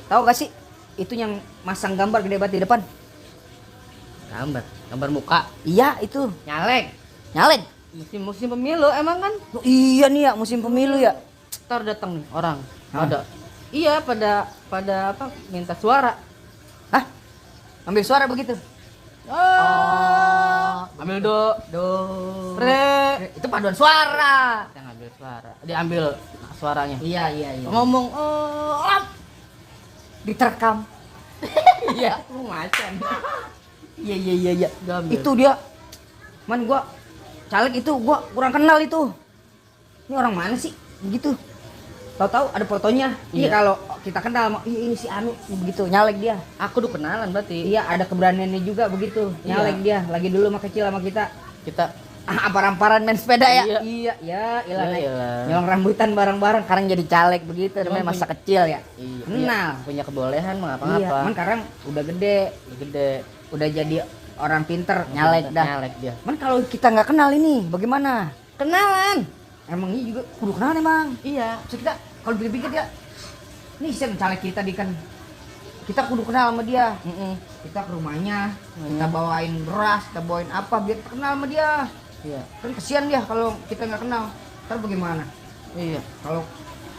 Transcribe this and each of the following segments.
Tahu gak sih? Itu yang masang gambar gede banget di depan. Gambar muka. Iya, itu. Nyalek. Nyalek. Musim pemilu emang kan. Oh, iya nih ya, musim pemilu ya. Ntar datang nih orang. Hah? Iya pada apa minta suara. Hah? Ambil suara begitu. Ambil do. Re. Itu paduan suara. Kita ngambil suara. Diambil suaranya. Iya. Ngomong Diterkam. iya, lu macan. Iya. Diambil. Itu dia. Man gua caleg itu gua kurang kenal itu. Ini orang mana sih? Begitu. Tahu-tahu ada fotonya. Iya, Iya. kalau kita kenal, ini si Anu begitu nyalek dia. Aku udah kenalan berarti. Iya, ada keberaniannya juga begitu. Iya. Nyalek dia. Lagi dulu mah kecil sama kita. Kita Ampar-amparan main sepeda ya. Iya. Ilah. Iyalah. Nyolong rambutan bareng-bareng, sekarang jadi caleg begitu, Cuman namanya masa kecil ya. Iya, Kenal. punya kebolehan mah Iya, apa-apa. cuman sekarang udah gede, Gede. udah jadi orang pinter, nyalek dah. Nyalek dia. Man kalau kita nggak kenal ini, bagaimana? Kenalan. Emang ini juga kudu kenal emang. Iya. So kita kalau pikir-pikir ya, ini siapa caleg kita di kan, kita kudu kenal sama dia. Kita ke rumahnya, kita bawain beras, kita bawain apa biar kenal sama dia. Iya. Kan kesian dia kalau kita nggak kenal. Ntar bagaimana? Iya. Kalau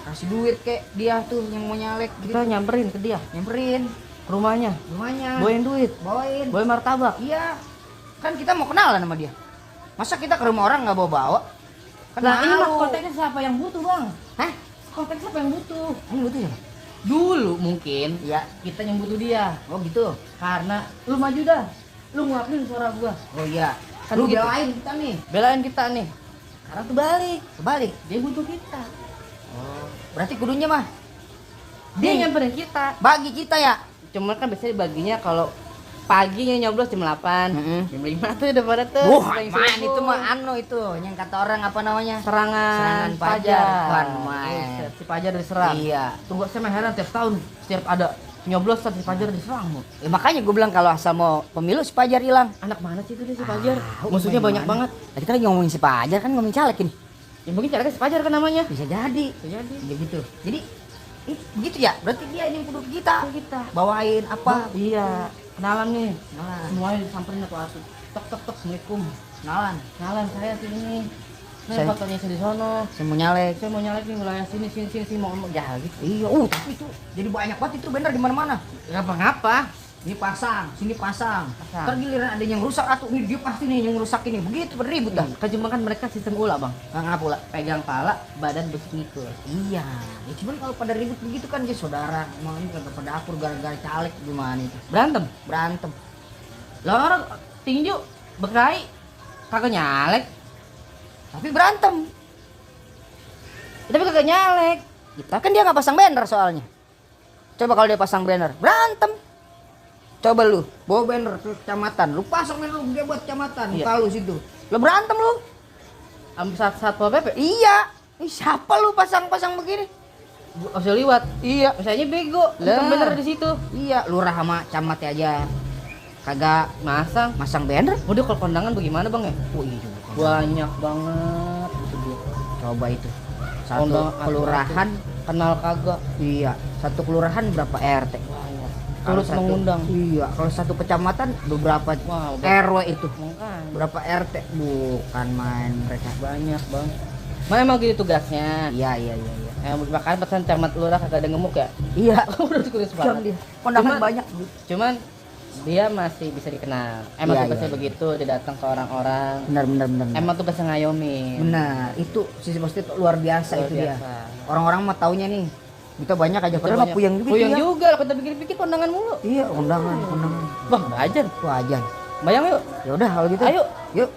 kasih duit kayak dia tuh yang mau nyalek, Kita nyamperin ke dia, nyamperin ke rumahnya. rumahnya, Bawain duit, bawain. bawain martabak. Iya, kan kita mau kenalan sama dia. Masa kita ke rumah orang nggak bawa-bawa? Kan Nah, ini mah malu. konteksnya siapa yang butuh, Bang? Hah? Konteks siapa yang butuh? Ini butuh ya? Dulu mungkin Iya. kita yang butuh dia. Oh gitu. Karena lu maju dah. Lu ngelakuin suara gua. Oh iya. Kan Lu begitu. belain kita nih. Belain kita nih. Sekarang tuh balik. Kebalik. Dia butuh kita. Oh. Berarti kudunya mah Dia Nih. nyamperin kita. bagi kita ya. Cuma kan biasanya baginya kalau paginya nyoblos jam 8, jam 5 tuh udah pada tuh. Wah, sering main subuh. itu mah anu itu, yang kata orang apa namanya? Serangan Fajar. Wan, Buset, main. si Fajar diserang. Iya. Tunggu saya mah heran tiap tahun setiap ada nyoblosan si Fajar diserang Bu. Makanya gue bilang kalau asal mau pemilu si Fajar hilang. Anak mana sih itu dia si Fajar? Ah, Musuhnya main banyak mana? banget. Nah, kita lagi ngomongin si Fajar kan ngomongin caleg ini. Ya mungkin caranya si Fajar kan namanya. Bisa jadi. Bisa jadi. Ya gitu. Jadi gitu ya. Berarti dia ini yang kudu kita. Kita. Bawain apa? Iya, kenalan nih. Kenalan. Semuanya disamperin atau asuh. Tok, assalamualaikum. Kenalan. Kenalan saya sini. Nih Saya- fotonya saya di sono. Saya mau nyalek. Saya mau nyalek nih wilayah sini mau ngomong ya gitu. Iya, tapi itu jadi banyak banget itu bener di mana-mana. Ngapa-ngapa? Ini pasang, sini pasang. Pasang. Ntar giliran ada yang rusak atau ini dia pasti nih yang rusak ini. Begitu beribut dah. Kan cuma kan mereka sistem ula bang. Nggak ngapa pula. Pegang pala, badan besi ngikut. Iya, ya cuman kalau pada ribut begitu kan dia saudara. Emang ini kagak pada akur gara-gara caleg gimana itu. Berantem. Berantem. Lah orang tinju berkelahi kagak nyalek. Tapi berantem. Tapi kagak nyalek. Kita kan dia nggak pasang banner soalnya. Coba kalau dia pasang banner, berantem. Coba lu, bawa banner ke kecamatan, lu pasang banner lu gede buat kecamatan, Iya. muka lu situ. Lu berantem lu. Am Satpol PP Iya. Ih, siapa lu pasang-pasang begini? bisa liwat. Iya. Misalnya bego, Lah. bukan bener di situ. Iya, lurah sama camat aja. Kagak masang banner. Udah kalau kondangan bagaimana bang ya? Oh iya juga. Banyak banget itu dia. Coba itu. Satu Kondangan kelurahan, kenal kagak. iya, satu kelurahan berapa RT? Banyak. Kalau Terus satu- mengundang. Iya, kalau satu kecamatan beberapa Wah, RW itu. Makanya. Berapa RT? Bukan main mereka. Banyak bang. Mana emang gitu tugasnya? Iya. Makanya pesan camat lurah kagak ada gemuk ya? Iya. Udah tulis Jam banget. dia. Kondangan Cuman- banyak. Cuman dia masih bisa dikenal. Emang Iya, tugasnya iya. begitu, dia datang ke orang-orang. Benar. Emang tugasnya ngayomin. Benar. Itu sisi positif luar biasa Luar itu dia. biasa. Orang-orang mah taunya nih. Kita banyak aja Kita padahal mah banyak. puyeng juga. Puyeng dia. juga, kalau kita pikir-pikir kondangan mulu. Iya, kondangan. Bang, belajar. Wajan. Bayang yuk. Ya udah kalau gitu. Ayo. Yuk.